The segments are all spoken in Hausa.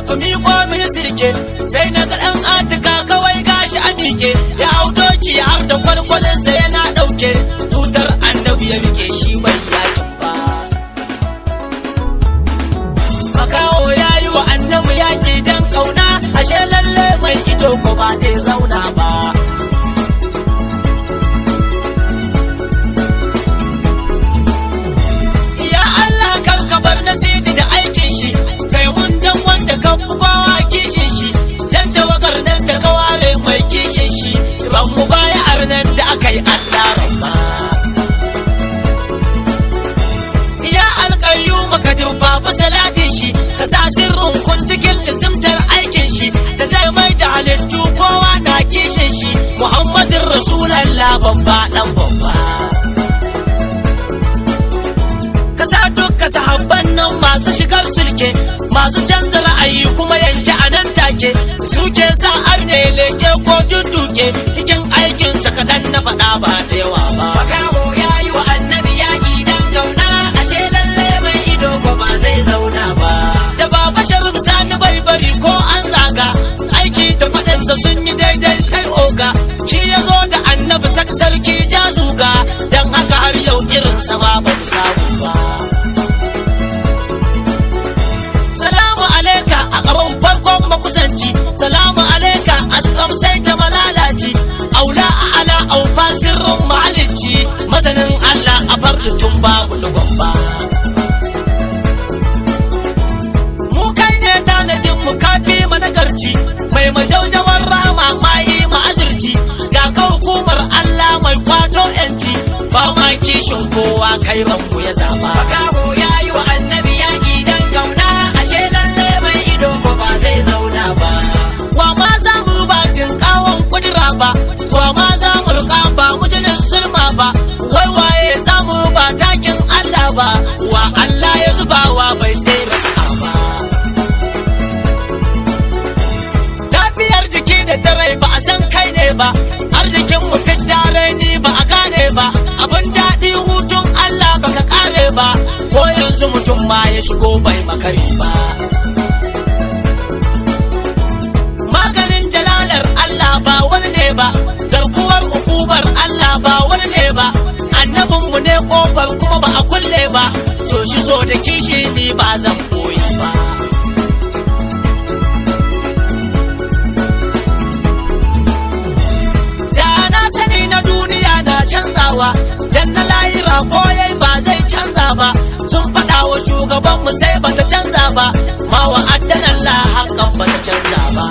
ku miƙo mini sirke. Sai na ga ɗan atika kawai gashi a miƙe, ya hau doki ya hau da kwalkwalinsa yana ɗauke tutar annabi ya rike, shi bai yakin ba. Makaho ya yi wa annabi yaƙi dan kauna, ashe lalle mai ido ko ba zai zauna ba. Ya Allah, kan ka bar nasidi da aikin shi, kai mun dan wanda ka fi kowa kishin shi, dan tawagar nan da ka ware mai kishin shi, ban mu baya arnan da aka yi, Allah rabba. Ya alƙayyuma, ka babu salatin shi, ka sa sirrin kun cikin lizimtar aikin shi da zai mai da halittu kowa na kishin shi, Muhammadin Rasulallah, babba dan babba. Ka sa dukka sahabban nan masu shigar sulke, masu canza ra'ayi kuma yanke a nan take, suke sa arne leke ko dudduke cikin aikinsa, kaɗan na faɗa ba da yawa ba. Makaho ya yi wa annabi yaƙi dan kauna, ashe lalle mai ido ko ba zai zauna ba. Da baba Sharif Sani bai bari ko an zaga, aiki da faɗinsa sun yi daidai, sai oga shi ya zo da annabi sak sarki jazuga, don haka har yau irin sama ba mu samu ba. Salamu alaika a gaban farkon makusanci, salamu alaika a sai ta malalaci, aula a ala aufa sirrin mahalicci, masanin Allah a fardu tun babu lugon ba. Mu kai ne tanadin mu, kafi managarci, mai majaujawar rama mai ma'azirci, ga ka hukumar Allah mai kwato yanci, ba ma kishin kowa, kai ranmu ya zaba. Makaho ya yi wa annabi yaƙi dan kauna, ashe lalle mai ido ko ba zai zauna ba. Wa ma za mu ba kawon kudura ba, wa ma za mu ruka ba mujinin sulma ba, wai waye za mu ba takin Allah ba, wa Allah ya zubawa bai tsere sa'a ba. Lafiyar jiki da ta rai ba a san kai ne ba, arzikin mu fitare ni ba a gane ba, abin daɗi hutun Allah baka kare ba, ko yanzu mutum ma ya shigo bai makare ba. Maganin jalalar Allah ba wani ne ba, garkuwar hukumar Allah ba wani ne ba, annabinmu ne kofar kuma ba a kulle ba, so shi so da kishi ni ba zan koyi ba. Da na sani na duniya na canzawa, dan na layira koyai ba zai canza ba, sun faɗa wa shugabanmu sai bata canza ba, ma wa addanan la hakan bata canza ba.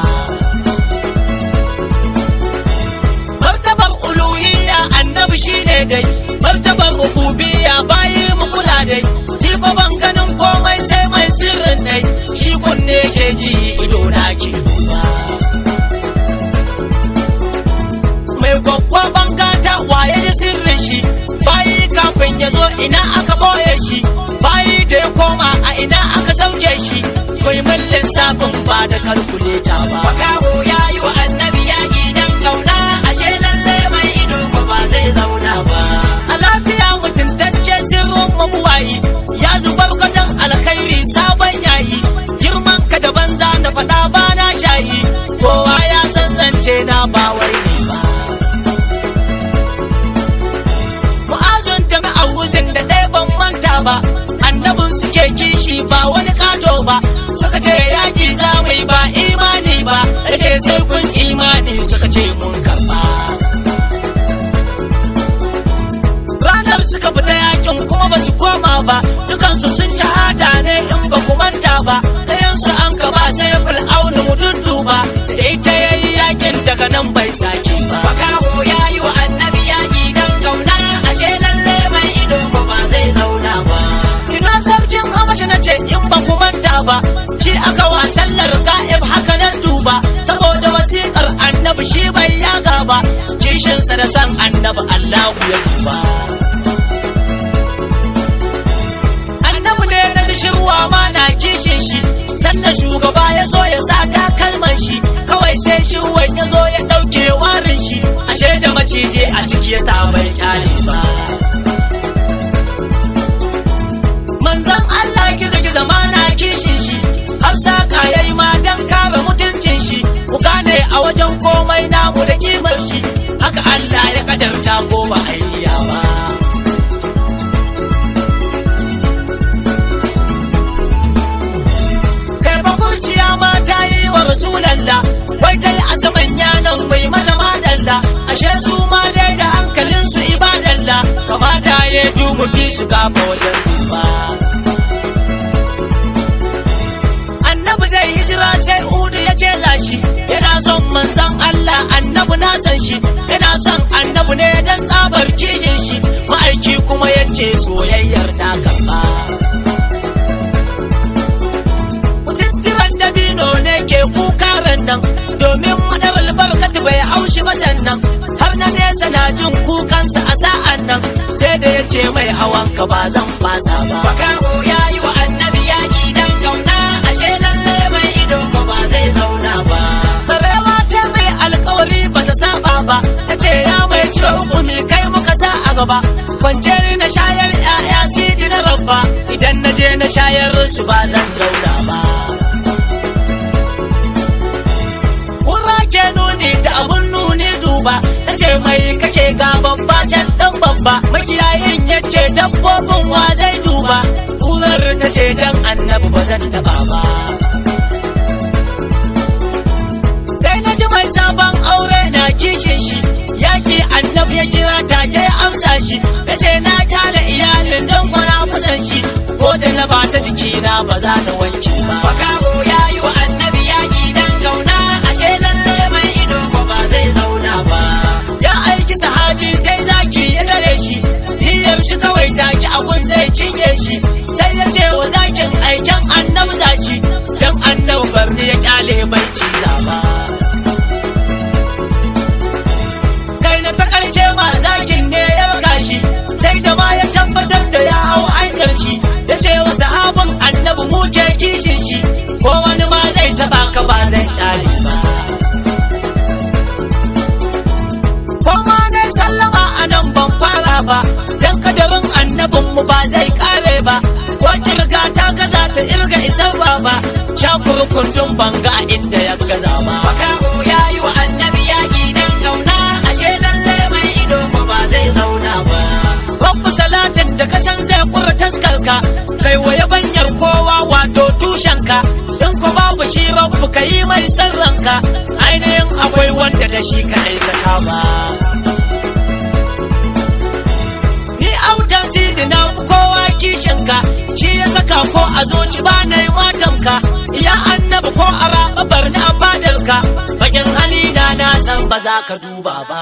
Martabar uluhiyya annabi shine dai, martabar rububiyya bayi mu kula dai, ni fa ban ganin komai sai mai sirrin dai, shi kunne ke ji ido na ke duba. Mai gwaggwaban gata waye ji sirrin shi, bayi kafin ya zo ina aka boye shi, bayi da ya koma a ina aka sauke shi, kai mun lissafin ba da kalkuleta ba. Makaho ya yi wa annabi yaƙi dan kauna, ashe lalle mai ido ko ba zai zauna ba. A lafiya mutuntacce sirrin mabuwayi ya zubar kwadon alkhairi sabon yayi, girman ka da banza na faɗa ba na shayi, kowa ya san zance na ba wai ne ba. Mu'azun da ma'awuzin da ɗaya ban manta ba, annabin suke kishi ba wani kato ba, suka ce yaƙi za mu yi ba imani ba, ya ce sai kun imani, suka ce mun karɓa. Ranar suka fita yakin kuma ba su koma ba, dukansu sun shahada ne in ba ku manta ba, ɗayansu an ka ba sai fir'aunu mu dudduba, da ita yayi yakin daga nan bai sake ba. Makaho ya yi wa annabi yaƙi dan kauna, ashe lalle mai ido ko ba zai zauna ba. Ina sarkin Habasha na ce in ba ku manta ba, shi aka wa sallar ga'ib haka nan duba, saboda wasiƙar annabi shi bai yaga ba, kishinsa da san annabi Allahu ya duba. Annabi ne na shirwa ma na kishin shi, sannan shugaba ya zo ya sa takalman shi, kawai sai shirwan ya zo ya ɗauke warin shi, ashe da maciji a ciki ya sa bai kyale ba. Manzon Allah gizo gizo ma na kishin shi, har saka yayi ma dan wajen komai namu da kimar shi. Haka Allah ya kadarta ko ba a yi ba. Kai ba kurciya ma ta yi wa Rasulallah, wai ta yi asaman yanan mai mata madalla. Ashe su ma dai da hankalin su ibadalla, kamata ya dumu fi su gafa wajen duba. Annabi zai hijira sai Udu ya ce zashi, yana son manzon Allah, annabi na san shi, yana son annabi ne dan tsabar kishin shi. Ma'aiki kuma ya ce soyayyar na karba. Kututturan dabino ne ke kuka nan, domin madabal barkatu bai haushi ba sannan, har na nesa na jin kukansa a sa'an nan, sai da ya ce mai hawanka ba zan fasa ba. Makaho ya yi wa annabi yaƙi dan kauna, ashe lalle mai ido ko ba zai zauna ba. Barewa ta mai alkawari ba ta saba ba, ta ce ya mai ciwo hukumi kai muka sa a gaba. Kwance ni na shayar 'ya'ya sidi na babba, idan na je na shayar su ba zan zauna ba. Kura ke nuni da abun nuni duba, ta ce mai kake ga babba can dan babba. Makiyayin ya ce dabbobin wa zai duba, kurar ta ce dan annabi ba zan taba ba. Sai na ji mai sabon aure na kishin shi, yaki annabi ya kira take ya amsa shi, ya ce na kyale iyalin don kwana kusan shi, ko da na ba ta jikina ba za na wanke ba. Makaho ya yi wa annabi yaƙi dan kauna, ashe lalle mai ido ko ba zai zauna ba. Ya aiki sahabi sai zaki ya tare shi, niyyar shi kawai take abun zai cinye shi, sai ya ce wa zakin aiken annabi zashi, dan annabi barni ya kyale bai ciza ba. Kai na takarce ma zakin ne ya baka shi, sai da ma ya tabbatar da ya hau hanyar shi, ya ce wa sahabin annabi mu ke kishin shi, ko wani ma zai taba ka ba zai kyale ba. Ko ma na sallama a nan ban fara ba, dan kadarin annabin mu ba zai kare ba, ko kirga ta gaza ta irga isar ba ba, shakuru kundin banga a inda ya gaza ba. Makaho ya yi wa annabi yaƙi dan kauna, ashe lalle mai ido ko ba zai zauna ba. Rabbu salatin da ka san zai kura taskarka, kai waye banyar kowa wato tushenka, in ko babu shi rabbu ka yi mai sirranka, ainihin akwai wanda da shi kaɗai ka saba. Ni autan sidi na fi kowa kishinka, shi ya saka ko a zuci ba na yi matanka, ya annabi ko a raba barni a fadarka, bakin hali na na san ba za ka duba ba.